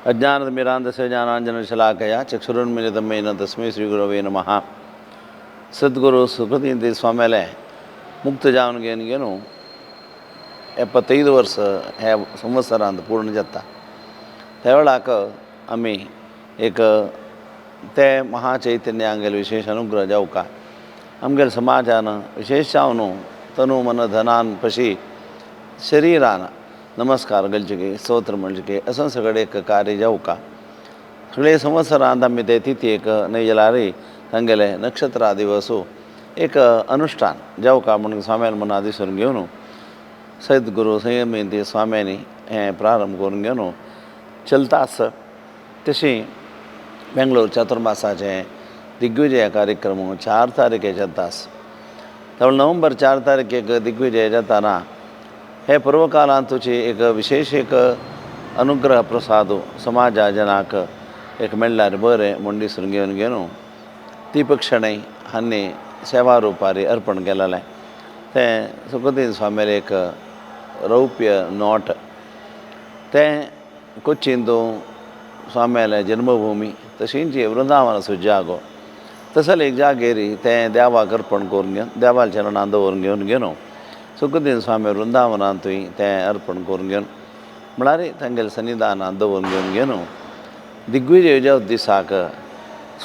अज्ञानतिमिरान्धस्य ज्ञानाञ्जनशलाकया चक्षुरुन्मीलितं येन तस्मै श्रीगुरवे नमः. ಸದ್ಗುರು ಸುಕೃತೀಂದ್ರ ಸ್ವಾಮಿಲೆ ಮುಕ್ತ ಜಾವನ್ಗೇನಿಗೇನು 75 वर्स हे संवत्सरांत पूर्ण जाता. त्या वेळाक आमी एक ते महाचैतन्यांगेले विशेष अनुग्रह जावका आमगेले समाजान विशेष जावन तनु मन धनान पशी शरीरान नमस्कार घालचे स्तोत्र म्हणचे असं सगळें एक कार्य जावका. सगळे संवत्सरांत आमी ते तिथयेक न्हय जाल्यार तांगेले नक्षत्रा दिवस एक अनुश्ठान जावका म्हणून स्वाम्यान मना दिसून घेवन सद्गुरू संयमेंती स्वाम्यांनी हें प्रारंभ करून घेवन चलता आसा. तशी बेंगलोर चातुर्मासाचें दिग्विजय कार्यक्रम 4 तारखेक जाता आसा. त्यामुळे नोव्हेंबर 4 तारखेक दिग्विजय जाताना हे पूर्वकालांत तुजी एक विशेष एक अनुग्रह प्रसाद समाजा जनाक एक मेळ्ळ्यार बरें म्हूण दिसून घेवन घेवन दीपक्षणै हांणी सेवा रुपारी अर्पण केलेलें तें सुखदेव स्वामीले एक रौप्य not तें कोच्चींत स्वाम्याले जन्मभूमी तशींच वृंदावन असो जागो तसले एक जागेरी तें देवाक अर्पण करून घेवन देवाच्या चरणां दवरून घेवन घेवन सुखदेव स्वामी वृंदावनांतूय तें अर्पण करून घेवन म्हळ्यार तांगेले सन्निधानांत दवरून घेवन घेवन दिग्विजय ज्या दिसाक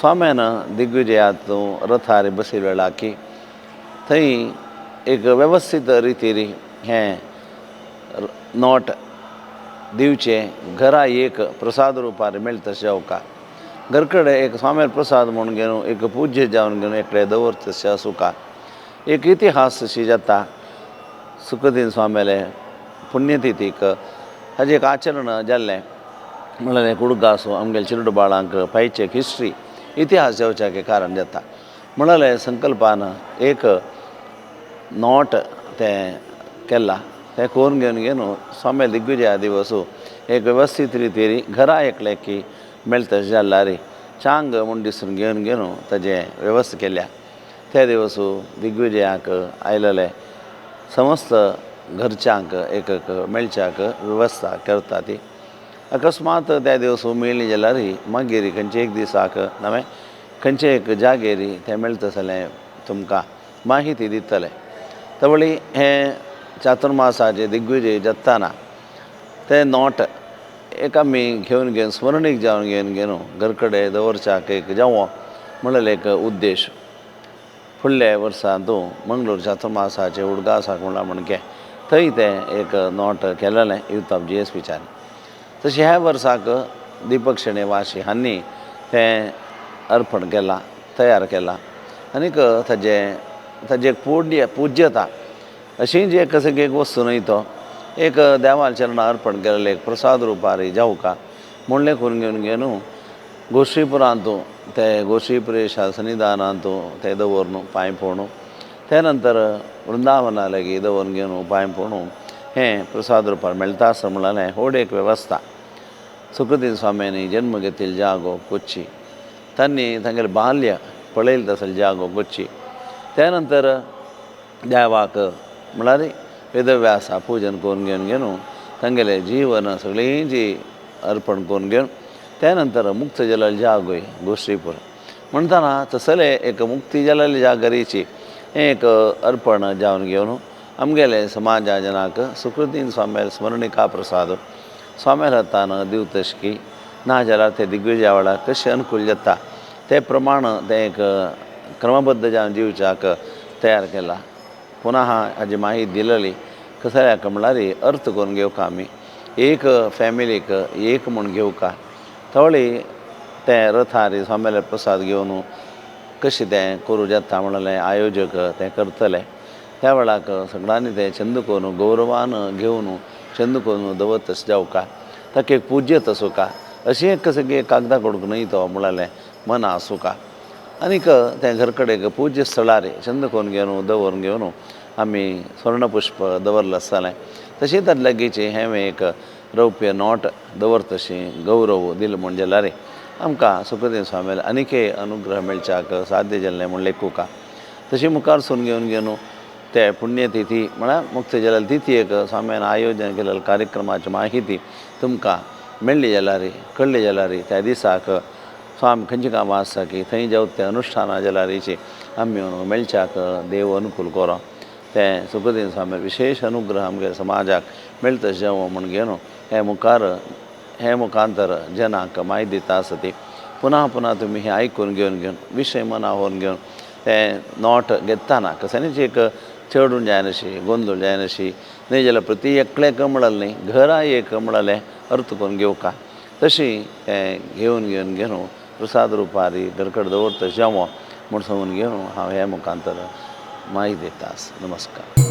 स्वाम्यान दिग्विजयात रथार बसी वेळाकी थंय एक वेवस्थीत रितीरी हें not दिवचें घरा एक प्रसाद रुपार मेळटा तशें जावका. घर कडेन एक स्वाम्यान प्रसाद म्हणून घेवन एक पूज्य जावन घेवन एकले दवरता तशें आसूका. एक इतिहास अशी जाता सुखदेव स्वाम्याले पुण्यतिथीक हाजें एक आचरण जाल्लें म्हणल्यार एक उडगास आमगेले चिरडू बाळांक पायचे एक हिस्ट्री इतिहास जावच्याक कारण जाता. म्हणलें संकल्पान एक not तें केलां तें करून घेवन घेवन स्वामी दिग्विजया दिवस एक वेवस्थीत रितीर घरा एकलें की मेळटा जाल्यार चांग म्हूण दिसून घेवन घेवन ताजें वेवस्था केल्या. त्या दिवस दिग्विजयाक आयलेले समस्त घरच्यांक एक एक मेळच्याक वेवस्था करता ती. अकस्मात त्या दिवस मेळ्ळी जाल्यार मागीर खंयचे एक दिसाक नवें खंयचे एक जागेर तें मेळटा जाल्यार तुमकां माहिती दितले. तवळी हें चातुर्मासाचें दिग्विजय जाताना तें not एक आमी घेवन घेवन स्मरणीक जावन घेवन घेवन घर कडेन दवरच्याक एक जावं म्हणलें एक उद्देश. फुडल्या वर्सा तूं मंगळूर चातुर्मासाचें उडगासाक म्हणलां म्हणके थंय तें एक not केलेलें युथ ऑफ जी एस पीच्यान. तशें ह्या वर्साक दीपक शेणै वाशी हांणी तें अर्पण केलां तयार केलां आनीक ताजें ताजें पूज्यता अशी जी एक सगळी एक वस्तू न्हय तो एक देवाच्या चरणां अर्पण केलेलें एक प्रसाद रुपार जावका म्हणलें करून घेवन घेवन गोश्रीपुरांत ते गोश्रीपुरेशा सन्निधानांत ते दवरून पांय पडून त्या नंतर वृंदावना लागीं दवरून घेवन पांय पडून हें प्रसाद रुपार मेळटा आसा म्हणलें व्हड एक वेवस्था. सुखदेव स्वाम्यांनी जन्म घेतिल्लो जागो कोच्ची तांणी तांगेलें बाल्य पळयलें तसलो जागो कोच्ची. त्या नंतर देवाक म्हळ्यार वेदव्यासा पूजन करून घेवन घेवन तांगेलें जीवन सगळीं जी अर्पण करून घेवन त्या नंतर मुक्त जाल्लो जागोय गोश्रीपूर म्हणटना तसलें एक मुक्ती जाल्ले जागरीची एक अर्पण जावन घेवन आमगेले समाजा जनाक सुकृतीन स्वाम्याल स्मरणिका प्रसाद स्वाम्याल हातान दिवतशकी ना जाल्यार ते दिग्विजया वेळार कशें अनुकूल जाता ते प्रमाण तें एक क्रमबद्ध जावन दिवच्याक तयार केला. पुनः हाजी माहिती दिलेली कसल्याक म्हणल्यार अर्थ करून घेवका आमी एक फॅमिलीक एक म्हूण घेवका. थोडी तें रथार स्वाम्याले प्रसाद घेवन कशें तें करूं जाता म्हणलें आयोजक तें करतले. त्या वेळाक सगळ्यांनी तें छंद करून गौरवान घेवन छंद करून दवरत तशें जावका ताका एक पुज्यत आसूका अशी एक सगळी कागदां कडूंक न्हय तो म्हणलें मना आसूका. आनीक तें घर कडेन पूज्य स्थळार छंद करून घेवन दवरून घेवन आमी स्वर्णपुष्प दवरलें आसतालें. तशेंच तातूंत लागींचें हें एक रौप्य not दवरता तशें गौरव दिलो म्हूण जाल्यार आमकां सुखदेव स्वामीले आनीकय अनुग्रह मेळच्याक साध्य जाल्लें म्हूण लेखुका. तशें मुखार सून घेवन घेवन ते पुण्यतिथी म्हळ्यार मुक्त जाल्ले तिथयेक स्वाम्यान आयोजन केल्ल्या कार्यक्रमाची माहिती तुमकां मेळ्ळी जाल्यार कळ्ळी जाल्यार त्या दिसाक स्वामी खंयची कामां आसा की थंय जावं ते अनुश्ठानां जाल्यारीची आमी मेळच्याक देव अनुकूल करो तें सुखदेव स्वामी विशेश अनुग्रह आमगे समाजाक मेळटा जावं म्हूण घेवन हे मुखार हे मुखांतर जनांक म्हायती दिता आसा ती पुन्हा पुन्हा तुमी हें आयकून घेवन घेवन विशय मना व्हरून घेवन तें नोट घेतना कसल्याच एक चेडून जायनाशी गोंदळ जायनाशी न्हय जाल्यार प्रति एकलें मेळलें न्ही घरा एक मेळलें अर्थ करून घेवका तशी तें घेवन घेवन घेवन प्रसाद रुपारी घरकड दवरता जावं म्हूण सांगून घेवन हांव हे मुखांतर म्हायती दिता आसा. नमस्कार.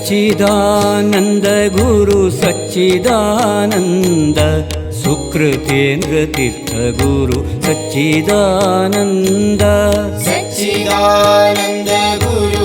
सच्चिदानंद गुरु सच्चिदानंद सुकृतेन्द्र तीर्थ गुरु सच्चिदानंद. सच्चिदानंद गुरु.